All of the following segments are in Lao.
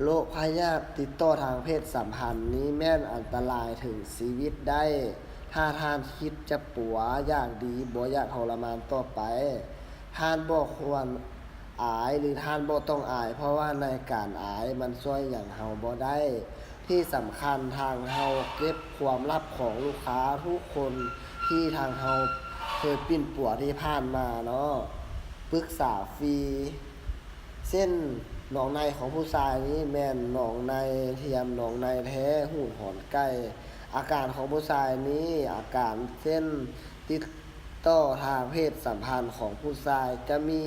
ໂລກພະຍາດຕິດຕໍ່ທາງເພດສຳພັນນີ້ແມ່ນອັນຕະລາຍເຖິງຊີວິດໄດ້. ຖ້າທ່ານຄິດຈະປົວ, ຢາກດີ, ບໍ່ຢາກທໍລະມານຕໍ່ໄປ, ທ່ານບໍ່ຄວນອາຍ ຫຼື ທ່ານບໍ່ຕ້ອງອາຍ, ເພາະວ່າໃນການອາຍມັນຊ່ວຍຫຍັງເຮົາບໍ່ໄດ້. ທີ່ສຳຄັນ, ທາງເຮົາເກັບຄວາມລັບຂອງລູກຄ້າທຸກຄົນທີ່ທາງເຮົາເຄີຍປິ່ນປົວທີ່ຜ່ານມາເນາະ, ປຶກສາຟຣີ. ເຊັ່ນ, ໜອງໃນຂອງຜູ້ຊາຍນີ້ແມ່ນໜອງໃນທຽມ, ໜອງໃນແທ້, ຫູດຫອນໄກ່. ອາການຂອງຜູ້ຊາຍນີ້, ອາການເຊັ່ນ ຕິດຕໍ່ທາງເພດສຳພັນຂອງຜູ້ຊາຍ ຈະມີ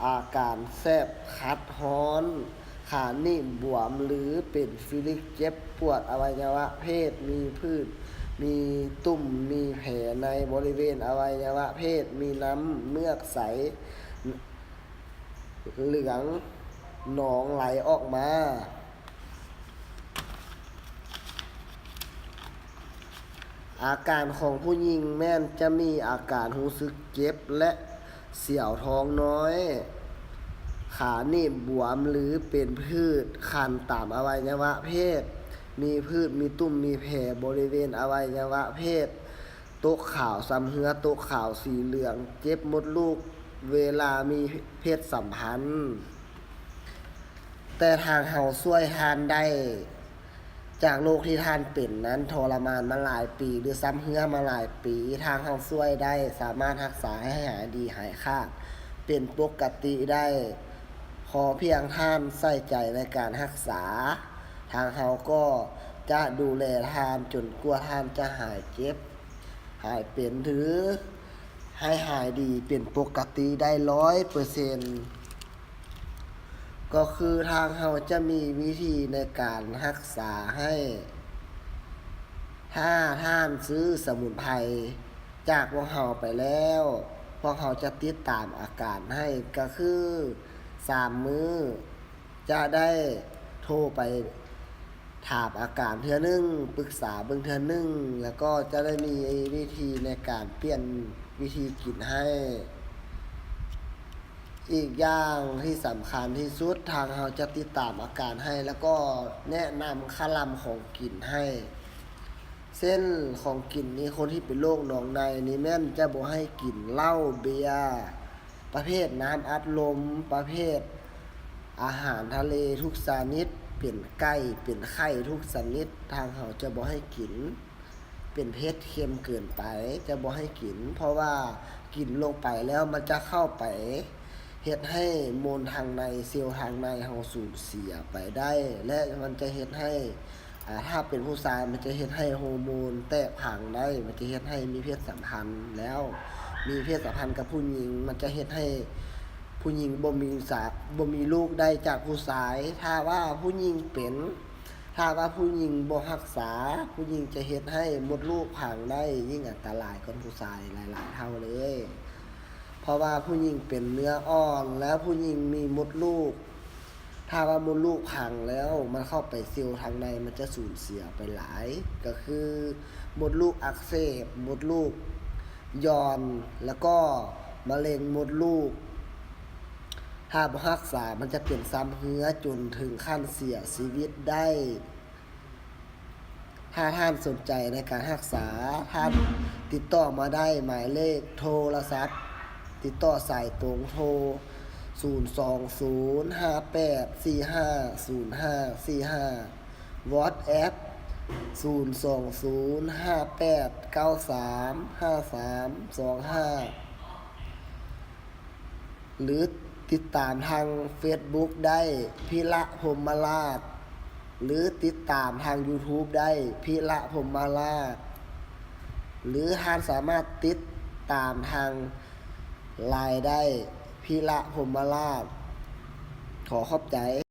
ອາການແສບຄັດຮ້ອນ, ຂາໜີບບວມ ຫຼື ເປັນຟີລິກເຈັບປວດອະໄວຍະວະເພດ, ມີຜືດ, ມີຕຸ່ມ, ມີແຜໃນບໍລິເວນອະໄວຍະວະເພດ, ມີນ້ຳເມືອກໃສ ເຫຼືອງນອງໄຫຼອອກມາ. ອາການຂອງຜູ້ຍິງແມ່ນຈະມີອາການຮູ້ສຶກເຈັບ ແລະ ສຽວທ້ອງນ້ອຍ, ຂາໜີບບວມ ຫຼື ເປັນຜືດຄັນຕາມອະໄວຍະວະເພດ, ມີຜືດ, ມີຕຸ່ມ, ມີແຜບໍລິເວນອະໄວຍະວະເພດ, ຕົກຂາວຊຳເຮື້ອ, ຕົກຂາວສີເຫຼືອງ, ເຈັບມົດລູກເວລາມີເພດສຳພັນ. ແຕ່ທາງເຮົາຊ່ວຍທ່ານໄດ້ ຈາກໂລກທີ່ທ່ານເປັນນັ້ນທໍລະມານມາຫຼາຍປີ ຫຼື ຊຳເຮື້ອມາຫຼາຍປີ, ທາງເຮົາຊ່ວຍໄດ້, ສາມາດຮັກສາໃຫ້ຫາຍດີຫາຍຂາດເປັນປົກກະຕິໄດ້. ຂໍພຽງທ່ານໃສ່ໃຈໃນການຮັກສາ, ທາງເຮົາກໍຈະດູແລທ່ານຈົນກວ່າທ່ານຈະຫາຍເຈັບ ຫາຍເປັນ ຫຼື ໃຫ້ຫາຍດີເປັນປົກກະຕິໄດ້ຮ້ອຍເປີເຊັນ. ກໍຄືທາງເຮົາຈະມີວິທີໃນການຮັກສາໃຫ້. ຖ້າທ່ານຊື້ສະໝຸນໄພຈາກພວກເຮົາໄປແລ້ວ, ພວກເຮົາຈະຕິດຕາມອາການໃຫ້, ກໍຄືສາມມື້ ຈະໄດ້ໂທໄປຖາມອາການເທື່ອໜຶ່ງ, ປຶກສາເບິ່ງເທື່ອໜຶ່ງ, ແລ້ວກໍຈະໄດ້ມີວິທີໃນການປ່ຽນວິທີກິນໃຫ້. ອີກຢ່າງທີ່ສຳຄັນທີ່ສຸດ, ທາງເຮົາຈະຕິດຕາມອາການໃຫ້ ແລ້ວກໍແນະນຳຄະລຳຂອງກິນໃຫ້. ເຊັ່ນ ຂອງກິນນີ້, ຄົນທີ່ເປັນໂລກໜອງໃນນີ້ແມ່ນຈະບໍ່ໃຫ້ກິນເຫຼົ້າ, ເບຍ, ປະເພດນ້ຳອັດລົມ, ປະເພດອາຫານທະເລທຸກຊະນິດ, ເປັນໄກ່, ເປັນໄຂ່ທຸກຊະນິດ, ທາງເຮົາຈະບໍ່ໃຫ້ກິນ. ເປັນເຜັດເຄັມເກີນໄປ, ຈະບໍ່ໃຫ້ກິນ, ເພາະວ່າກິນລົງໄປແລ້ວມັນຈະເຂົ້າໄປເຮັດໃຫ້ໂມນທາງໃນ, ເຊວທາງໃນເຮົາສູນເສຍໄປໄດ້ ແລະ ມັນຈະເຮັດໃຫ້ ອາ ຖ້າເປັນຜູ້ຊາຍ ມັນຈະເຮັດໃຫ້ໂຮໂມນແຕກພັງໄດ້, ມັນຈະເຮັດໃຫ້ມີເພດສຳພັນແລ້ວ ມີເພດສຳພັນກັບຜູ້ຍິງ, ມັນຈະເຮັດໃຫ້ຜູ້ຍິງບໍ່ມີສາ ບໍ່ມີລູກໄດ້ຈາກຜູ້ຊາຍ. ຖ້າວ່າຜູ້ຍິງເປັນ ຖ້າວ່າຜູ້ຍິງບໍ່ຮັກສາ, ຜູ້ຍິງຈະເຮັດໃຫ້ມົດລູກພັງໄດ້, ຍິ່ງອັນຕະລາຍກວ່າຜູ້ຊາຍຫຼາຍໆເທົ່າເລີຍ. ເພາະວ່າຜູ້ຍິງເປັນເນື້ອອ່ອນ ແລ້ວຜູ້ຍິງມີມົດລູກ, ຖ້າວ່າມົດລູກພັງແລ້ວ ມັນເຂົ້າໄປເຊວທາງໃນ, ມັນຈະສູນເສຍໄປຫຼາຍ, ກໍຄືມົດລູກອັກເສບ, ມົດລູກຢ່ອນ, ແລ້ວກໍມະເລັງມົດລູກ. ຖ້າບໍ່ຮັກສາ, ມັນຈະເປັນຊຳເຮື້ອຈົນເຖິງຂັ້ນເສຍຊີວິດໄດ້. ຖ້າທ່ານສົນໃຈໃນການຮັກສາ, ທ່ານຕິດຕໍ່ມາໄດ້ ໝາຍເລກໂທລະສັບ, ຕິດຕໍ່ສາຍຕົງ, ໂທ ສູນສອງສູນ ຫ້າແປດສີ່ຫ້າສູນຫ້າສີ່ຫ້າ, ວອດແອັບ ສູນສອງສູນ ຫ້າແປດເກົ້າສາມ ຫ້າສາມສອງຫ້າ ຫຼື ຕິດຕາມທາງເຟສບຸກໄດ້ ພິລະ ພົມມະລາດ ຫຼື ຕິດຕາມທາງຢູທູບໄດ້ ພິລະ ພົມມະລາດ ຫຼື ທ່ານສາມາດຕິດຕາມທາງລາຍໄດ້ ພິລະ ພົມມະລາດ. ຂໍຂອບໃຈ.